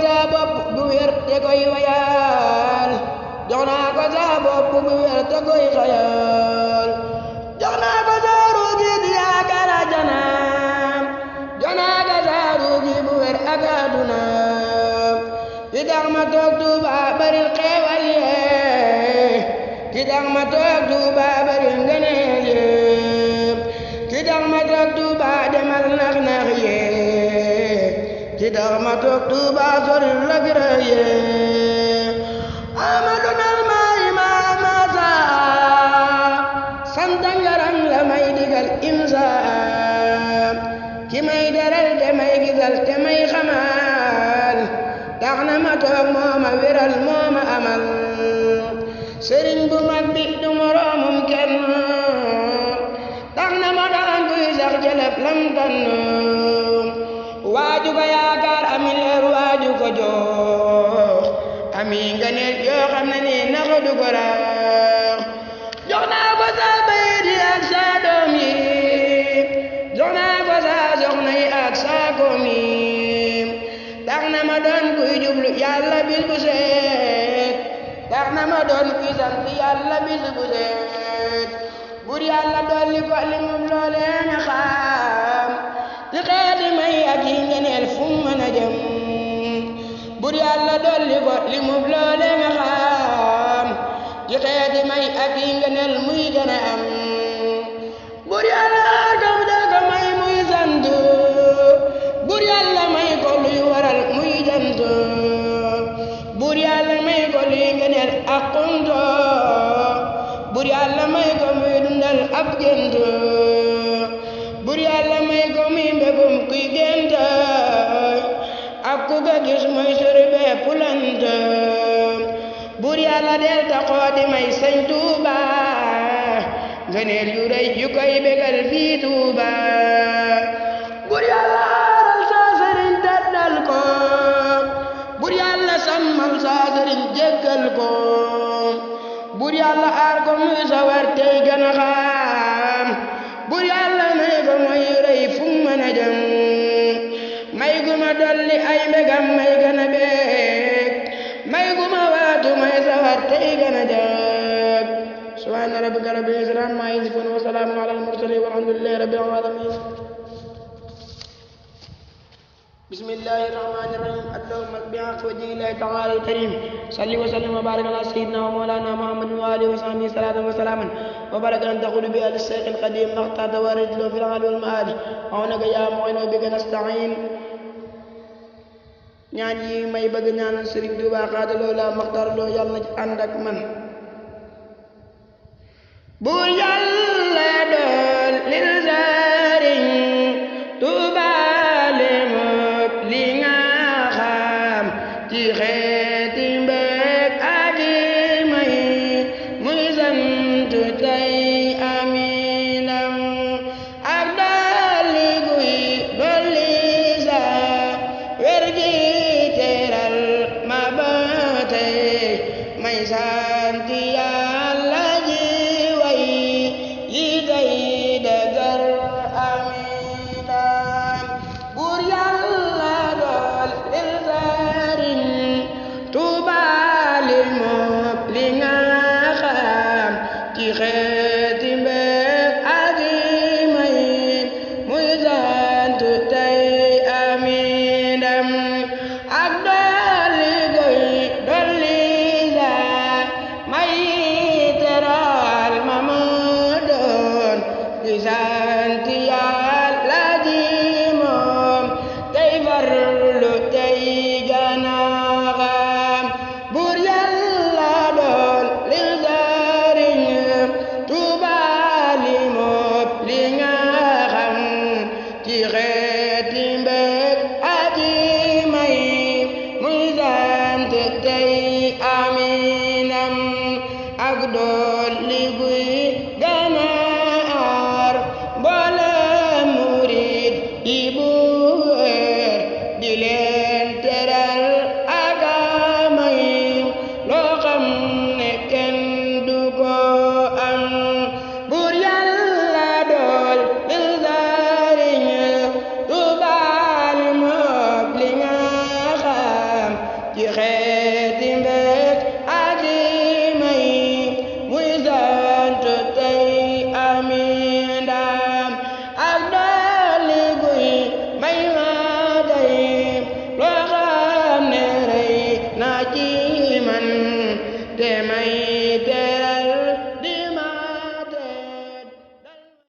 sa bopp bu wér te koy wayal jox naa ko sa bopp bu wér te koy xayal jox naa ko sa ruugi di yaakaar àjjana jox naa ko sa ruugi bu wér ak àdduna ki tax ma toog Tuuba baril xeewal yee ki tax ma toog Tuuba baril ngëneel yee ki tax ma toog Tuuba demal nax nax yee ki tax ma toog Tuuba soril ragra yee amadu nal maay maama saa santa ngaram la may digal imsa ki may deral te may gisal te may xamal tax na ma toog mooma wéral mooma amal sëriñ bu mag bi du moroomum kenn tax na ma daan kuy sax jëlef lam tann waaju ko yaakaar ami leer waaju ko jox ami ngëneel yoo xam ne ni naxa du ko rax jox naa ko sa bayit yi ak sa doom yi jox naa ko sa soxna yi ak sa koom yi tax na ma doon kuy jublu yàlla bis bu seet tax na ma doon kuy sant yàlla bis bu seet bur yàlla dolli ko li mu loolee nga xam ci xeeti may ak yi ngeneel fu mu mën a jëm bur yàlla dolli ko li mu loolee nga xam ci xeeti may ak yi ngeneel muy gën a am bur yàlla kam da ko may muy sant bur yàlla may ko luy waral muy jant bur yàlla may ko luy ngeneel ak xunto bur yàlla may ko muy dundal ab gént bur yàlla may ko muy mbégum kuy gént ak ku ko gis muy sori bee pulant bur yàlla del taxoo di may sëñ Tuuba ngeneel yu rëy yu koy bégal fii Tuuba bur yàlla aaral saa sëriñ teddal ko bur yàlla sàmmal saa sëriñ jéggal ko bur yàlla aar ko muy sawar tey gën a xam bur yàlla may ko mooy rëy fu mu mën a jëm may gu ma dolli ay mbégam may gën a beeg may gu ma waatu may sawar tey gën a jag subhaana rabbika rabbil izzati ammaa yasifuun wa salaamun alal mursaliin walhamdulillaahi rabbil aalamiin بسم الله الرحمن الرحيم اللهم بحق وجه الله تعالى الكريم صل وسلم وبارك على سيدنا ومولانا محمد وآله وصحبه صلاة وسلاما وبركة تقول بها للشيخ القديم مقطع توارد له في العال والمآل وهناك يا معين وبك نستعين ñaan yi may bëgg ñaanal Serigne Touba xaadaloo la maxtar loo yàlla na ci ànd ak man bu yàlla dool lil Serigne Touba li nga xam ci xeeti mbég ak may muy sant tey aminam ak dolli guy dolli sa wér gi teral ma ba tey may sant yàlla ji way yi tey dëgër aminam buur yàlla li nga xam ci xeeti mbég ak may muy sant tey aminam ak dolli goy dolli sa may teral ma ma doon di sant yàlla ji moom tey farlu tey gana ak do